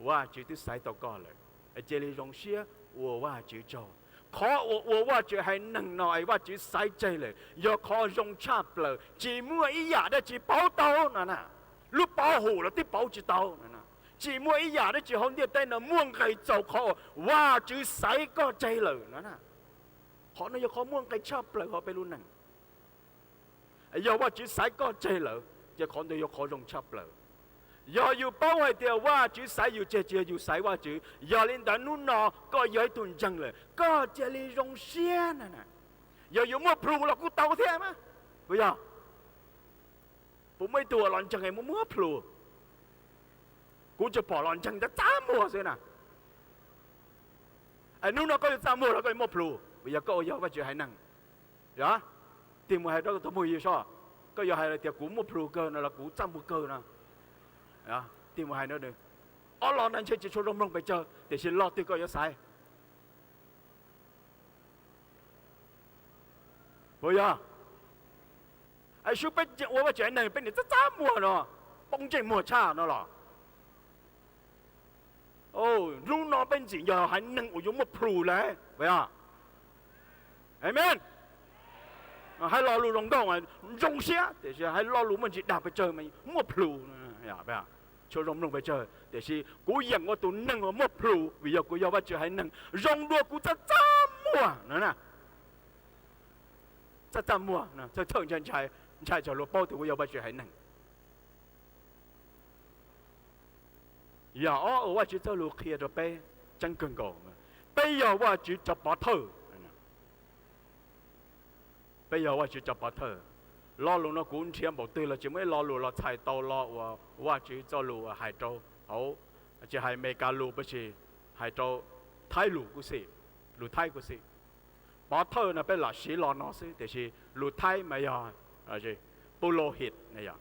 Vajtswv twb xaiv tau koj lawm, cia li zoo siab ua Vajtswv tsaug. Qhov uas ua Vajtswv haiv neeg no es Vajtswv xaiv tseg lawm yog qhov zoo tshaj plaws, tsis muaj ib yam dab tsi pauv tau no na. Lub pov hum los twb pauv tsis tau no na. Tsis muaj ib yam dab tsi hauv ntiaj teb no muaj nqis txaus qhov uas Vajtswv xaiv koj tseg lawm no na. Qhov no yog qhov muaj nqis tshaj plaws hauv peb lub neej. Yog Vajtswv xaiv koj tseg lawm ces qhov ntawd yog qhov zoo tshaj plaws. Yog yus paub hais tias Vajtswv xaiv yus tseg tsis yog yus xaiv Vajtswv, yog li ntawd hnub no koj yog ib tug ntseeg lawm koj cia li zoo siab na. Yog yuav muaj plhus los kuj tau thiab mas, puas yog? Puas muaj ib tug uas los ntseeg es muaj muaj plhus? Kuv tsuas pom los ntseeg txaj txaj muag xwb na. Es hnub no koj yuav txaj muag los koj yuav muaj plhus, puas yog koj ua yog Vajtswv haiv neeg? Yog, tig mus hais rau tus muag yig soj, koj yuav hais tias kuv muaj plhus kawg no los kuv txaj muag kawg no? Tig mus hais no, ob lo no ntshe tsis tshua zoo mloog pes tsawg tiam sis lo twg koj yuav xaiv? Puas yog? Sub peb ua Vajtswv haiv neeg peb nim txaj txaj muag no, poob ntsej muag tshaj no los? Hnub no peb ntxim yog haiv neeg uas yuav muaj plhus lawm, puas yog? Amen. Hais lo lus zoo nkauj, zoo siab tiam sis hais lo lus muaj ntsis dag pes tsawg mas muaj plhus. Tshua zoo mloog pes tsawg tiam sis kuv yeem ua tus neeg uas muaj plhus vim yog kuv yog Vajtswv haiv neeg zoo dua kuv txaj txaj muag no na. Txaj txaj muag, txhawj txhawj ntshai ntshai, ntshai tsam luag paub tias kuv yog Vajtswv haiv neeg. Yog ob uas Vajtswv txoj lus qhia rau peb tseeb kawg nkaus. Peb yog Vajtswv cov pov thawj. Peb yog Vajtswv cov pov thawj. Lo lus no kuv nrhiav npaum twg los tsis muaj ib lo lus los txhais tau lo uas Vajtswv txoj lus hais rau hauv, tsis hais Meskas lus, peb tsis hais rau Thaib lus kuj xij, lus Thaib kuj xij. Pov thawj no peb lam siv lo no xwb tiam sis lus Thaib mas yog pulohit no yog.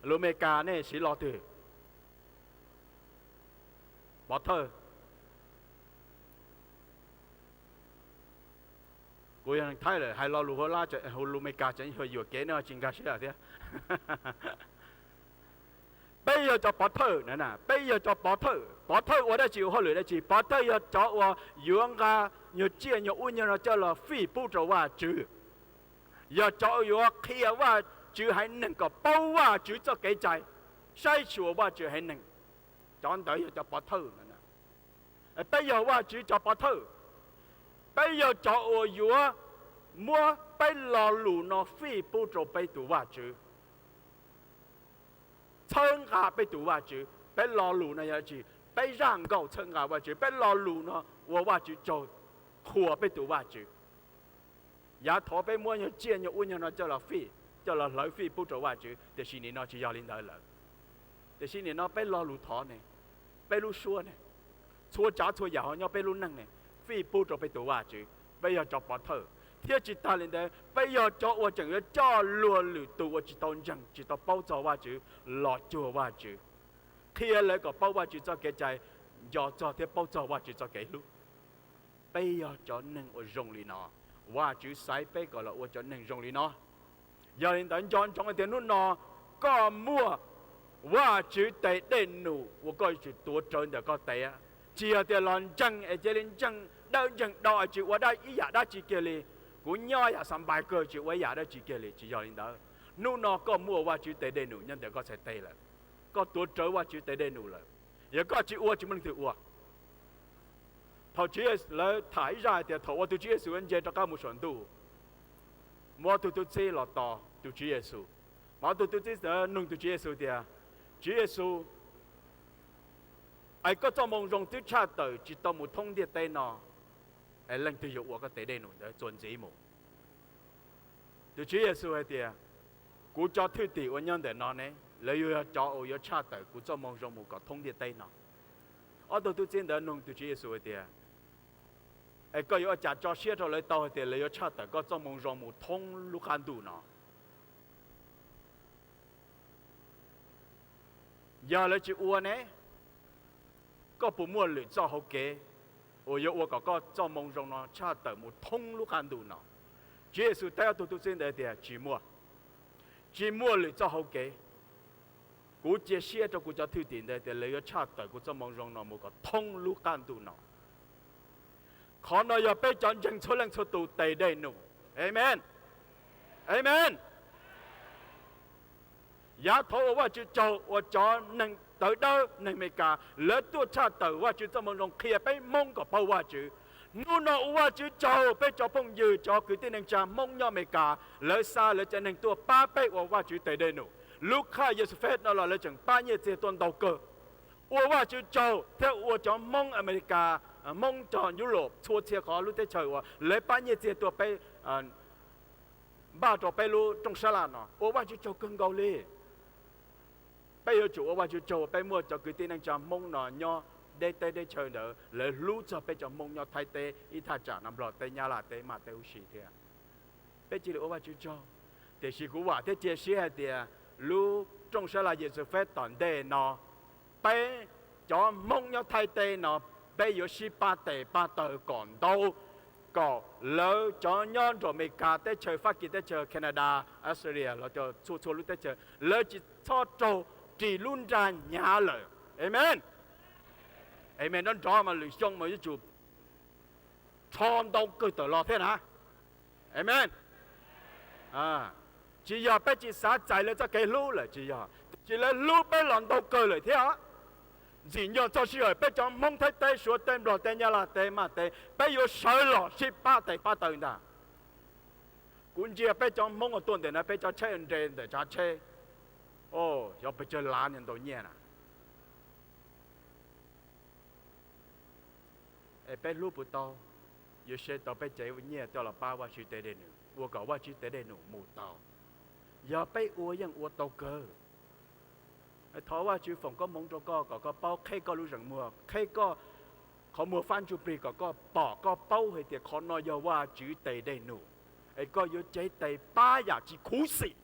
Lus Meskas nej siv lo twg? Pov thawj. Kuv yog neeg Thaib lawm hais lo lus Huab Lab, lus Meskas tseem yuam kev no tsis nkag siab thiab. Peb yog cov pov thawj na, peb yog cov pov thawj. Pov thawj ua dab tsi, ua hauj lwm dab tsi? Pov thawj yog cov uas yuav nqa nyuag tsiaj nyuag ub nyuag no coj los fij pub rau Vajtswv. Yog cov uas yuav qhia Vajtswv haiv neeg kom paub Vajtswv txoj kev cai, saib xyuas Vajtswv haiv neeg. Cov ntawd yog cov pov thawj. Peb yog Vajtswv cov pov thawj. Peb yog cov uas yuav muab peb lo lus no fij pub rau peb tus Vajtswv, txhawb nqa peb tus Vajtswv. Peb lo lus no yog dab tsi? Peb zaj nkauj txhawb nqa Vajtswv, peb lo lus no ua Vajtswv tsaug, qhuas peb tus Vajtswv. Yav thaud peb muab nyuag tsiaj nyuag ub nyuag no coj los fij, coj los hlawv fij pub rau Vajtswv, tiam sis nim no tsis yog li ntawd lawm. Tiam sis nim no peb lo lus thov ne, peb lub suab ne, txhua tsav txhua yam ho nyob peb lub neej ne, fij pub rau peb tus Vajtswv. Peb yog cov pov thawj, thiab tsis tas li ntawd peb yog cov uas tseem yuav coj luag lwm tus uas tsis tau ntseeg tsis tau paub txog Vajtswv los cuag Vajtswv, qhia lawv kom paub Vajtswv txoj kev cai, nco txog thiab paub txog Vajtswv txoj kev hlub. Peb yog cov neeg uas zoo li no, Vajtswv xaiv peb kom los ua cov neeg zoo li no. Yog li ntawd nco ntsoov tias hnub no koj muaj Vajtswv tes dej num uas koj yuav tsum tuav rawv ntawm koj tes. Tsis yog tias los ntseeg es cia li ntseeg dawb ntseeg do es tsis ua ib yam dab tsi kiag li. Kuv nyob yam xas npais kawg tsis ua ib yam dab tsi kiag li, tsis yog li ntawd. Hnub no koj muaj Vajtswv tes dej num nyob ntawm koj txhais tes lawm, koj tuav rawv Vajtswv tes dej num lawm. Yog koj tsis ua tsis muaj leej twg ua. Thaum Tswv Yexus, lawv tham ib zaj hais tias thaum uas tus Tswv Yexus nce rov qab mus saum ntuj, muaj ob tug tub txib los tos tus Tswv Yexus. Mas ob tug tub txib ntawd nug tus Tswv Yexus tias, Tswv Yexus, es koj txoj moo zoo twb tshaj tawm tsis tau mus thoob ntiaj teb no, es leej twg yuav ua koj tes dej num ntawd txuas ntxiv mus? Tus Tswv Yexus hais tias, kuv cov thwj tim uas nyob ntawm no ne, lawv yuav yog cov uas yuav tshaj tawm kuv txoj moo zoo mus kom thoob ntiaj teb no. Ob tug tub txib ntawd nug tus Tswv Yexus hais tias, es koj yuav ua cas tso siab rau lawv tau hais tias lawv yuav tshaj tawm koj txoj moo zoo mus thoob lub qab ntuj no? Yog lawv tsis ua ne, koj puas muaj lwm txoj hauv kev uas yuav ua kom koj txoj moo zoo no tshaj tawm mus thoob lub qab ntuj no? Tswv Yexus teb ob tug tub txib ntawd tias, tsis muaj, tsis muaj lwm txoj hauv kev. Kuv cia siab rau kuv cov thwj tim ntawd tias lawv yuav tshaj tawm kuv txoj moo zoo no mus kom thoob lub qab ntuj no. Qhov no yog peb cov ntseeg txhua leej txhua tus tes dej num. Amen. Amen. Yav thaud ua Vajtswv tsaug uas cov neeg tawv dawb neeg Amelikas lawv tuaj tshaj tawm Vajtswv txoj moo zoo qhia peb Hmoob kom paub Vajtswv. Hnub no ua Vajtswv tsaug peb cov phooj ywg cov kwv tij neej tsa Hmoob nyob Amelikas lawv xa lawv cov neeg tuaj pab peb ua Vajtswv tes dej num. Lub khaj Yexus Fest no los lawv tseem pab nyiaj txiag tuaj ntau kawg. Ua Vajtswv tsaug thiab ua cov Hmoob Amelikas, Hmoob cov Europe txhua txhia qhov lub teb chaws uas lawv pab nyiaj txiag tuaj peb npaj rau peb lub rooj sab laj no, ua Vajtswv tsaug kawg nkaus li. Peb yuav tsum ua Vajtswv tsaug uas peb muaj cov kwv tij neej tsa Hmoob no nyob deb teb deb chaw ntawd lawv hlub txog peb cov Hmoob nyob Thaib teb ib thaj tsam no Nplog teb Nyab Laj teb Maj teb huv si thiab. Peb cia li ua Vajtswv tsaug. Tiam sis kuv vam thiab cia siab hais tias lub rooj sab laj Yexus Fest tom ntej no, peb cov Hmoob nyob Thaib teb no peb yuav sib pab tes pab taw kom ntau, kom lawv cov nyob nram Amelikas teb chaws, Fab Kis teb chaws, Canada, Australia los txhua txhua lub teb chaws lawv tsis txhob raug ris lub nra hnyav lawm. Amen. Amen nrov nrov mas lwm xyoo mas yuav tsum rho ntau kawg tawm los thiab na. Amen. Tsis yog peb tsis xav txais lawv txoj kev hlub lawm, tsis yog, tiam sis lawv hlub peb los ntau kawg lawm thiab. Ntxim nyog txog sij hawm peb cov Hmoob Thaib teb, Suav teb, Nplog teb, Nyab Laj teb, Maj teb, peb yuav sawv los sib pab tes pab taw ntag. Kuv ntsia peb cov Hmoob uas tuaj ntawm no peb cov tsheb nres ntawm tsav tsheb, xyov pes tsawg lav niag ntau nyiaj na. Es peb hlub puas tau? Yuav siv tau peb cev nyiaj coj los pab Vajtswv tes dej num, ua kom Vajtswv tes dej num mus tau. Yog peb ua yeej ua tau kawg. Thov Vajtswv foom koob hmoov rau koj kom koj paub qheb koj lub zeem muag, qheb koj qhov muag fab ntsuj plig kom koj pom koj paub hais tias qhov no yog Vajtswv tes dej num, es koj yuav cev tes pab yam tsis khuv xim.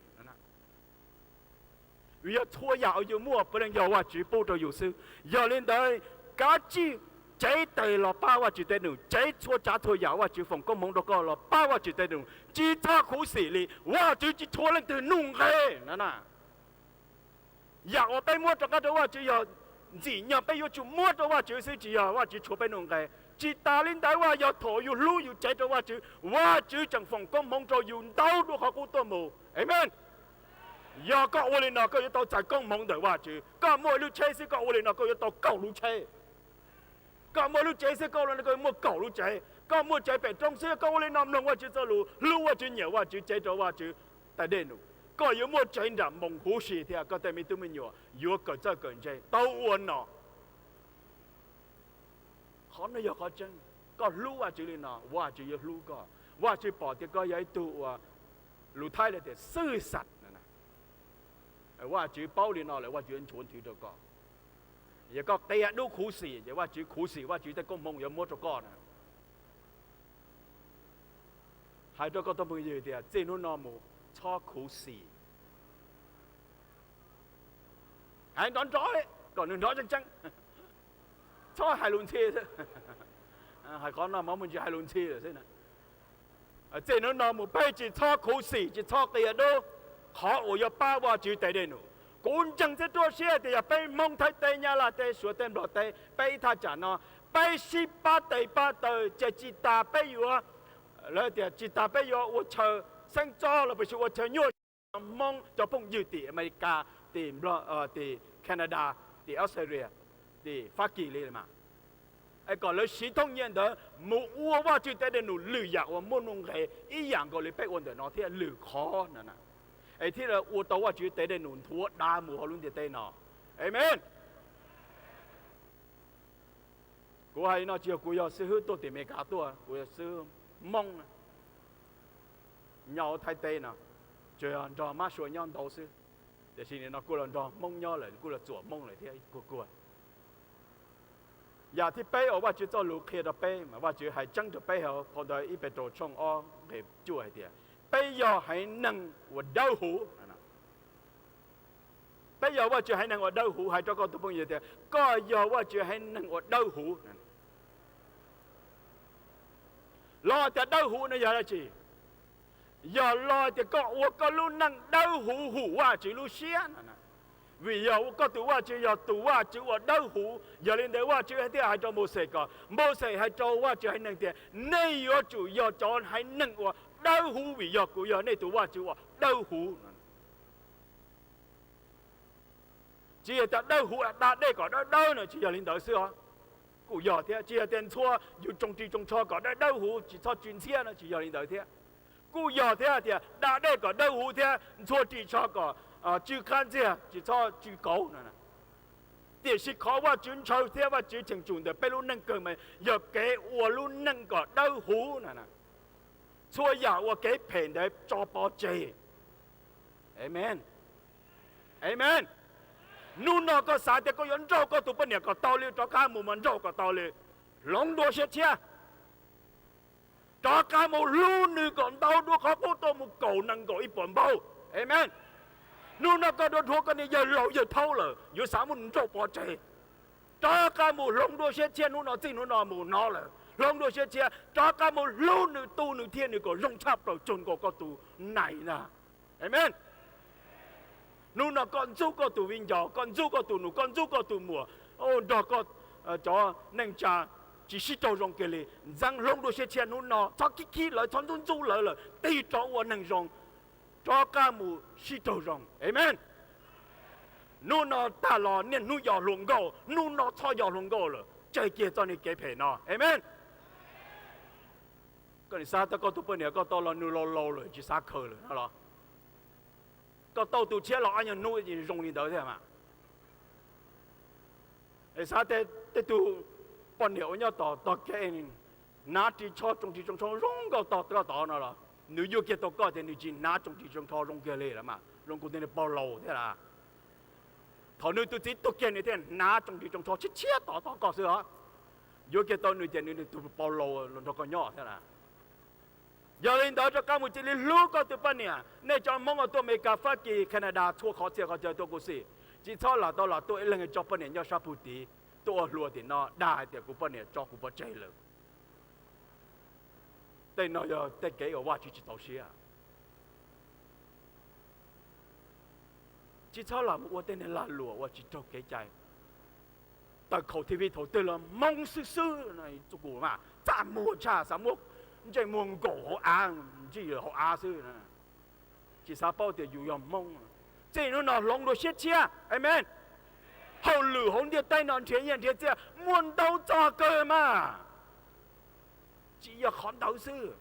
Vim yog txhua yam uas yus muaj puav leej yog Vajtswv pub rau yus xwb. Yog li ntawd, kav tsij cev tes los pab Vajtswv tes num, cev txhua tsav txhua yam Vajtswv foom koob hmoov rau koj los pab Vajtswv tes num, tsis txhob khuv xim li. Vajtswv tsis tshuav leej twg nuj nqes na. Yam uas peb muab rov qab rau Vajtswv yog ntxim nyog peb yuav tsum muab rau Vajtswv xwb, tsis yog Vajtswv tshuav peb nuj nqes. Tsis tas li ntawd, yog thaum yus hlub yus cev rau Vajtswv, Vajtswv tseem foom koob hmoov rau yus ntau dua qhov qub tuaj mus. Amen. Yog koj ua li no koj yuav tau txais koob hmoov ntawm Vajtswv. Koj muaj ib lub tsheb xwb koj ua li no koj yuav tau kaum lub tsheb. Koj muaj lub tsev xwb koj ua li no koj yuav muaj kaum lub tsev. Koj muaj tsev pem roob xwb koj ua li no mloog Vajtswv txoj lus, hlub Vajtswv, nyiam Vajtswv, cev rau Vajtswv tes dej num, koj yuav muaj tsev nram moos huv si thiab koj tej me tub me nyuam yuav kawm txawj kawm ntse tau ua nom. Qhov no yog qhov tseeb. Koj hlub Vajtswv li no, Vajtswv yuav hlub koj. Vajtswv pom tias koj yog ib tug uas lus Thaib lawv tias xwj xas. Vajtswv paub li no lawm, Vajtswv yuav nchuav nthwv rau koj. Yog koj qia dub khuv xim ces Vajtswv khuv xim, Vajtswv tej koob hmoov yuav muab rau koj na. Hais rau koj tus phooj ywg tias txij hnub no mus txhob khuv xim. Hais nrov nrov li kom nws nrov tseeb tseeb, txhob hais lus ntxhi xwb. Hais qhov no mas muaj ntsis hais lus ntxhi lawm xwb na. Txij hnub no mus peb tsis txhob khuv xim, tsis txhob qia dub qhov uas yuav pab Vajtswv tes dej num. Kuv ntseeg thiab ruaj siab tias yog peb Hmoob Thaib teb, Nyab Laj teb, Suav teb, Nplog teb, peb ib thaj tsam no, peb sib pab tes pab taw ces tsis tas peb yuav, lawv tias tsis tas peb yuav ua chaw xeeb txob los puas tsis ua chaw nyuaj, Hmoob cov phooj ywg tim Amelikas, tim Nplog, tim Canada, tim Australia, tim Fab Kis li mas, es kom lawv siv thooj nyiaj ntawd mus ua Vajtswv tes dej num lwm yam uas muaj nuj nqes ib yam nkaus li peb ua ntawm no thiab lwm qhov no, es thiaj li ua tau Vajtswv tes dej num nthuav dav mus hauv lub ntiaj teb no. Amen. Kuv hais li no tsis yog kuv yog xib hwb tuaj tim Amelikas tuaj, kuv yog xib hwb Hmoob nyob Thaib teb no, tsuas yog nrog mab sua nyob ntau xwb. Tiam sis nim no kuj los nrog Hmoob nyob lawm, kuj los txuam Hmoob lawm thiab kuj kuag. Yam thib peb uas Vajtswv txoj lus qhia rau peb mas Vajtswv hais tseeb rau peb hauv phau ntawv ib Petus tshooj ob nqe cuaj hais tias peb yog haiv neeg uas dawb huv. Peb yog Vajtswv haiv neeg uas dawb huv. Hais rau koj tus phooj ywg tias koj yog Vajtswv haiv neeg uas dawb huv. Los tias dawb huv no yog dab tsi? Yog los tias koj ua koj lub neej dawb huv hum Vajtswv lub siab no. Vim yog koj tus Vajtswv yog tus Vajtswv uas dawb huv, yog li ntawd Vajtswv thiaj hais rau Mauxes kom, Mauxes hais rau Vajtswv haiv neeg tias nej yuav tsum yog cov haiv neeg uas dawb huv vim yog kuv yog nej tus Vajtswv uas dawb huv. Tsis yog tias dawb huv da dej kom dawb dawb no, tsis yog li ntawd xwb os. Kuj yog thiab, tsis yog tias ntxhua yus tsoos ris tsoos tsho kom dawb dawb huv tsis txhob tsw ntxhiab no, tsis yog li ntawd thiab. Kuj yog thiab tias da dej kom dawb huv thiab ntxhua ris tsho kom tsw qab ntxiag tsis txhob tsw kauv no. Tiam sis qhov Vajtswv ntshaw thiab Vajtswv cheem tsum ntawm peb lub neej kawg mas yog kev ua lub neej kom dawb huv no. Txhua yam uas kev phem ntawd tso pov tseg. Amen. Amen. Hnub no koj xav tias koj yuav nrauj koj tus poj niam kom tau li, rov qab mus mas nrauj kom tau li. Hloov dua siab tshiab, rov qab mus hlub nws kom ntau dua qhov qub tuaj mus kaum nees nkaum ib puas npaug. Amen. Hnub no koj dua dhuav koj niag yawg laus yawg thaub lawm yuav xav muab nws nrauj pov tseg. Rov qab mus hloov dua siab tshiab, hnub no txij hnub no mus hnov lawm, hloov dua siab tshiab, rov qab mus hlub nws, tu nws thiab nws kom zoo tshaj plaws txog nkaus koj tus nais ntag. Amen. Hnub no koj ntxub koj tus viv ncaus, koj ntxub koj tus nus, koj ntxub koj tus muam, nrog koj cov neej tsa tsis sib raug zoo kiag li. Ntxeev hloov dua siab tshiab hnub no, txhob khib khib lawv, txhob ntxub ntxub lawv lawm, tig rov ua neeg zoo, rov qab mus sib raug zoo. Amen. Hnub no tag los niaj hnub yog hluas nkauj, hnub no txhob yog hluas nkauj lawm, tseg kiag txoj niag kev phem no. Amen. Koj nim xav tau koj tus poj niam koj tau los nws laus laus lawm tsis xav khaws lawm no los? Koj tau tus tshiab los ob nyuag hnub zoo li ntawd thiab mas. Es xav tej tug poj niam uas nyob tom tog kev hnav ris tsho, tsoos ris tsoos tsho zoo nkauj tog tod no los nws yuav kiag tau koj tias nws tsis hnav tsoos ris tsoos tsho zoo kiag li lawm mas zoo kuv tej niag pog laus thiab lawm. Thaum nws tus txiv tuag kiag nws thiaj hnav tsoos ris tsoos tsho tshiab tshiab tod tog koj xwb os. Yuav kiag tau nws tias nws tus pog laus los nrog koj nyob thiab lawm. Yog li ntawd rov qab mus cia li hlub koj tus poj niam. Nej cov Hmoob uas tuaj Amelikas, Fab Kis, Canada, txhua qhov txhia qhov chaw tuaj kuj xij, tsis txhob lam tau lam tuaj ib leeg tso poj niam nyob sab pug tid, tuaj ua hluas tim no dag hais tias kuv poj niam tso kuv pov tseg lawm. Tej no yog tej kev uas Vajtswv tsis txaus siab. Tsis txhob lam mus ua tej niag lag luam uas tsis raug kev cai. Tawm khaum T V thaum twg los Hmoob xwb xwb, txaj muag tshaj xav muab ntsej muag nkaum hauv av, ntsij hauv av xwb. Tsis xav paub tias yus yog Hmoob. Txij hnub no hloov dua siab tshiab. Amen. Hauj lwm hauv ntiaj teb no nrhiav nyiaj nrhiav txiaj muaj ntau txoj kawg mas. Tsis yog qhov ntawd xwb,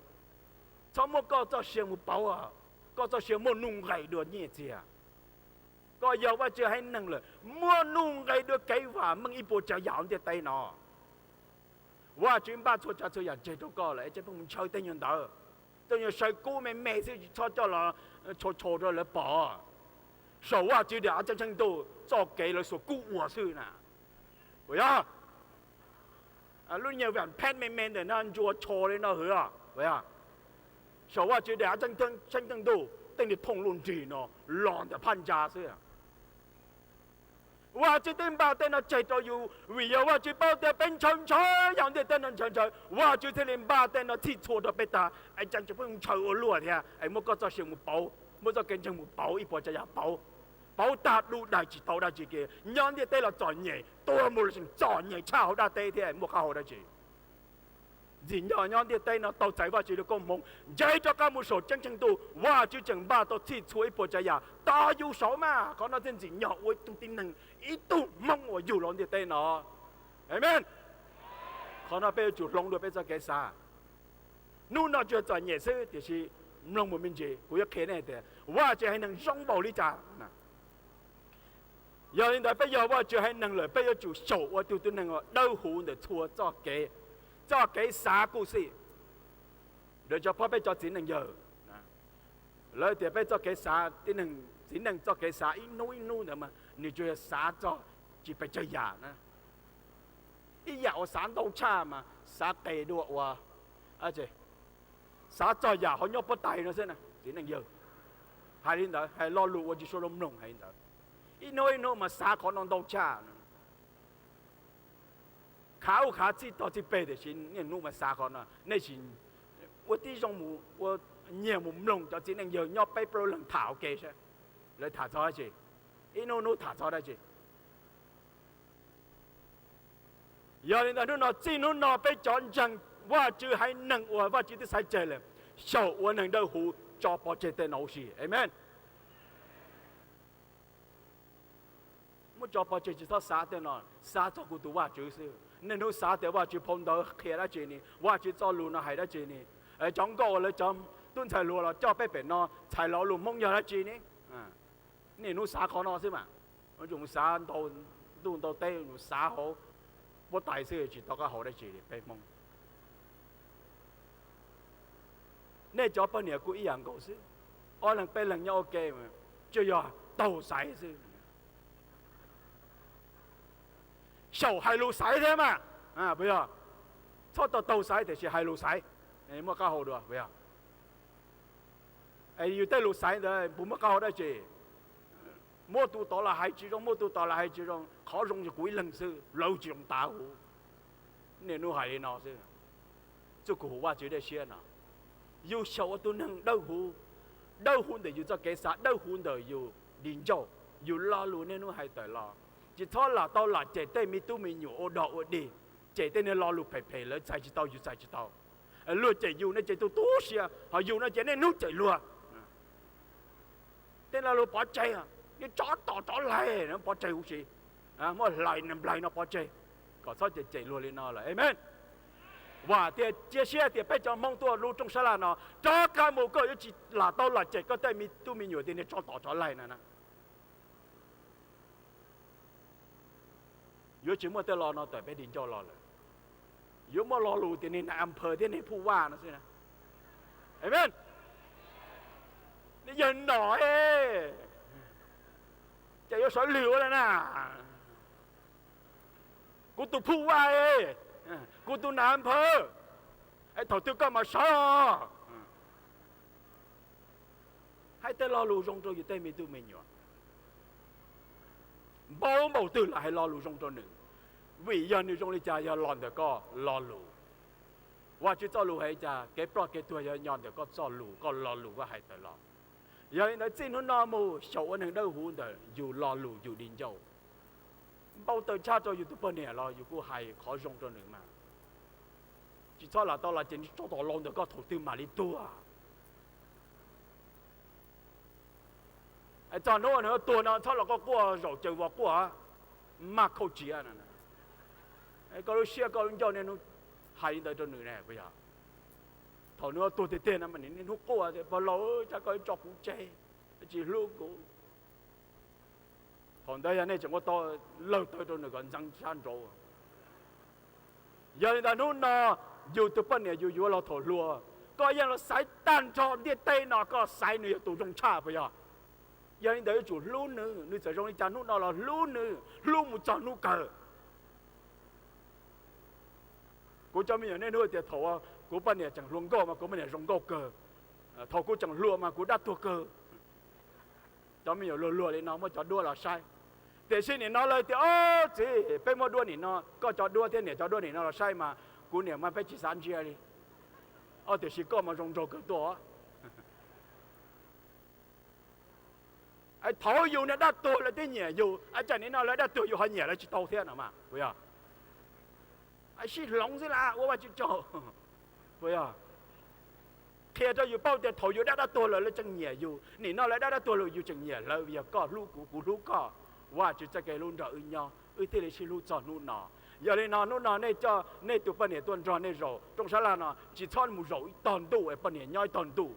txhob muab koj txoj sia mus pauv, koj txoj sia muaj nuj nqis dua nyiaj txiag. Koj yog Vajtswv haiv neeg lawm, muaj nuj nqis dua kev vam meej ib puas tsav yam hauv ntiaj teb no. Vajtswv npaj txhua tsav txhua yam tseg rau koj lawm, es tseem pheej mus ntshaw tej nyuag ntawd. Tej nyuag saw kub me me xwb tsis txhob coj los tshau tshau rau lawv pom. Saum Vajtswv daim av tseeb tseeb ntuj txoj kev lawv xuas kub ua xwb na. Puas yog? Lub nyuag vam phab me me ntawm no ntsuas tsho li no hwv os. Saum Vajtswv daim av tseeb tseeb ntuj tej niag thooj luj nrig no los ntawm phab ntsa xwb. Vajtswv twb npaj tej no tseg rau yus vim yog Vajtswv paub tias peb ntshaw ntshaw yam ntiaj teb no ntshaw ntshaw, Vajtswv thiaj li npaj tej no txhij txhua rau peb tag, es tseem pheej ntshaw ua luaj thiab es muab koj txoj sia mus pauv, muab txoj kev ntseeg mus pauv ib puas tsav yam pauv, pauv tag dub daig tsis tau dab tsi kiag. Nyob ntiaj teb los txom nyem, tuag mus los tseem txom nyem tshaj hauv dab teb thiab, muaj qab hau dab tsi. Ntxim nyog nyob ntiaj teb no tau txais Vajtswv lub koob hmoov, ntsib rov qab mus saum tseeb tseeb ntuj, Vajtswv tseem npaj tau txhij txhua ib puas tsav yam tos yus saud mas. Qhov no thiaj ntxim nyog ua ib tug tib neeg, ib tug Hmoob uas yug los ntiaj teb no. Amen. Qhov no peb yuav tsum hloov dua peb txoj kev xav. Hnub no tsuas txom nyem xwb tiam sis mloog mus me ntsis kuv yuav qhia nej tias Vajtswv haiv neeg zoo npaum li cas. Yog li ntawd peb yog Vajtswv haiv neeg lawm peb yuav tsum xyaum ua tug tib neeg dawb huv ntawm txhua txoj kev, txoj kev xav kuj xij. Lawv tso phob peb cov txiv neej yawg, lawv tias peb txoj kev xav, tib neeg txiv neej txoj kev xav ib hnub ib hnub ntawd mas nws tsuas yog xav txog tsis pes tsawg yam na. Ib yam uas xav ntau tshaj mas xav qes dua ua, xav txog yam hauv nyob pob tais no xwb na txiv neej yawg. Hais li ntawd, hais lo lus ua tsis suav lub mloog hais li ntawd. Ib hnub ib hnub mas xav qhov no ntau tshaj. Khav ub khav txij tog txij peg tiam sis niaj hnub mas xav qhov no. Nej sim ua tib zoo mus ua, nyiag mus mloog cov txiv neej yawg nyob peb plaub leeg tham ua ke saib lawv tham txog dab tsi. Ib hnub hnub tham txog dab tsi? Yog li ntawd hnub no, txij hnub no peb cov ntseeg Vajtswv haiv neeg uas Vajtswv twb xaiv tseg lawm, xyaum ua neeg dawb huv tso pov tseg tej no huv si. Amees. Muab tso pov tseg, tsis txhob xav tej no, xav txog kuv tus Vajtswv xwb. Niaj hnub xav tias Vajtswv phau ntawv qhia dab tsi ne, Vajtswv txoj lus no hais dab tsi ne, cov nkauj uas lawv cov tub ntxhais hluas los coj peb pem no txhais los ua lus Hmoob yog dab tsi ne. Niaj hnub xav qhov no xwb mas, mus xav ntau ntuj ntau teb, mus xav hauv huab tais xwb tsis tau qab hau dab tsi li peb Hmoob. Nej cov poj niam kuj ib yam nkaus xwb, ob leeg peb leeg nyob ua ke, tsuas yog taug xaiv xwb. Xyaum hais lus xaiv thiab mas, puas yog? Txhob tau taug xaiv tiam sis hais lus xaiv, muaj qab hau dua puas yog? Yus tej lus xaiv ntawd puas muaj qab hau dab tsi? Muab tus tod los hais tsis zoo, muab tus tod los hais tsis zoo, qhov zoo yog kuv ib leeg xwb, lawv tsis zoo tas huv. Niaj hnub hais li no xwb. Txuj kuv hu Vajtswv dej siab no, yus xyaum ua tus neeg dawb huv, dawb huv ntawm yus txoj kev xav, dawb huv ntawm yus di ncauj, yus lo lus niaj hnub hais tawm los. Tsis txhob lam tau lam cem tej me tub me nyuam ua dog ua dig, cem tej niag lo lus phem phem lawv txais tsis tau yus txais tsis tau. Luag cem yus no ces tu tu siab, ho yus no ces niaj hnub cem luag. Tej lo lus pov tseg, niag tsov tom tsov laig no pov tseg huv si, muab hlais nplaig no pov tseg, kom txhob cem cem luag li no lawm. Amees. Vam tias cia siab tias peb cov Hmoob tuaj lub rooj sab laj no rov qab mus koj yuav tsis lam tau lam cem koj tej me tub me nyuam tias niag tsov tom tsov laig no na. Yuav tsis muaj tej lo no tawm peb di ncauj los lawm. Yuav muaj lo lus tias niag nais am phaws thiab niag phuj vaj no xwb. Amees. Niag yawg nom, cas yuav sawv lwg ua li na? Kuv tus phuj vaj, kuv tus nais am phaws, thaum twg koj mam sawv? Hais tej lo lus zoo rau yus tej me tub me nyuam, npaum npaum twg los hais lo lus zoo rau nws, vim yog nws zoo li cas yog los ntawm koj lo lus. Vajtswv txoj lus hais cas kev ploj kev tuag yog nyob ntawm koj txoj lus, koj lo lus koj hais tawm los. Yog li ntawd txij hnub no mus xyaum ua neeg dawb huv ntawm yus lo lus yus di ncauj. Npau taws tshaj rau yus tus poj niam los yus kuj hais qhov zoo rau nws mas. Tsis txhob lam tau los cem niag tsov tom laig ntawm koj thaum twg mam li tuag. Txog hnub nws tuag no txhob los koj quaj zaum caws vos quaj, maj khauj tsiav. Koj lub siab koj lub ncauj niaj hnub hais li ntawd rau nws ne puas yog? Thaum nws tuag tiag tiag no mas nws niaj hnub quaj tias pog laus, cas koj tso kuv tseg, tsis hlub kuv. Thaum ntawd yog nej tseem ua tau lawg taw rau nws kom ntxeev sab nraud. Yog li ntawd hnub no yus tus poj niam yus yuav los thaum hluas, koj yeej los xaiv tag nrho ntiaj teb no koj xaiv nws yog tus zoo tshaj puas yog? Yog li ntawd yuav tsum hlub nws, nws txawm zoo li cas hnub no los hlub nws, hlub mus txog hnub kawg. Kuv cov me nyuam niaj hnub tias thaum kuv poj niam tseem hluas nkauj mas kuv poj niam zoo nkauj kawg, thaum kuv tseem hluas mas kuv dab tuag kawg. Cov me nyuam luag luag li no muab cov duab los saib. Tiam sis nim no lawv tias, Ob txiv, peb muab duab nim no, koj cov duab thiab niam cov duab nim no los saib mas kuv niam mas peb tsis xav ntsia li. Ob, tiam sis koj mas zoo nraug kawg tuaj. Thaum yus niag dab tuag lawv twb nyiam yus, cas nim no lawv dab tuag yus ho nyiam lawv tsis tau thiab no mas puas yog? Sib hloov xwb las ua Vajtswv tsaug. Puas yog? Qhia rau yus paub tias thaum yus dab dab tuag lawm lawv tseem nyiam yus, nim no lawv dab dab tuag lawm yus tseem nyiam lawv, yog koj hlub kuv kuv hlub koj, Vajtswv txoj kev hlub nrog wb nyob wb thiaj li sib hlub txog hnub no. Yog li no hnub no nej coj nej tus poj niam tuaj nrog nej zaum rooj sab laj no, tsis txhob mus zaum ib tog ntuj es poj niam nyob ib tog ntuj,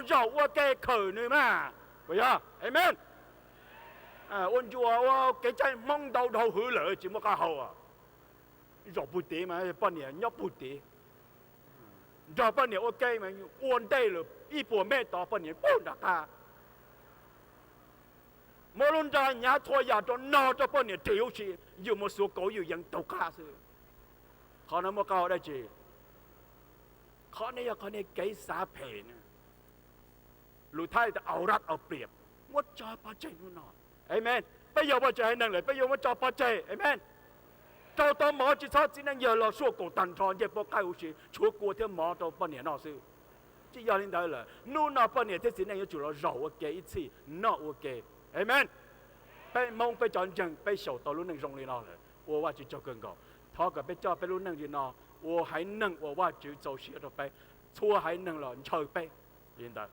zaum ua ke khawm nws mas. Puas yog? Amees. Ua ncua ua kev cai Hmoob ntau dhau hwv lawm tsis muaj qab hau. Zaum puag tid mas poj niam nyob puag tid, nrog poj niam ua ke mas ua ntej lawm ib puas mev tod poj niam puag nram qab. Muab lub nra hnyav txhua yam rau no rau poj niam ris huv si, yus mus xuav kauv yus yees taug qab xwb. Qhov no muaj qab hau dab tsi? Qhov no yog qhov niag kev xav phem na. Lus Thaib tias au rab au pliam, muab tso pov tseg hnub no. Amees. Peb yog Vajtswv haiv neeg lawm peb yuav muab tso pov tseg. Amees. Rau tau mov tsis txhob txiv neej yawg los suaj kaum tag nrho ncej puab qaib huv si tshuav kua thiab mov rau poj niam noj xwb. Tsis yog li ntawd lawm hnub no poj niam thiab txiv neej yuav tsum los zaum ua ke ib txhij noj ua ke. Amees. Peb Hmoob peb cov ntseeg peb xyaum tau lub neej zoo li no lawm, ua Vajtswv tsaug kawg nkaus. Thov kom peb coj peb lub neej li no ua haiv neeg uas Vajtswv txaus siab rau peb, txhua haiv neeg los ntshaw peb li ntawd.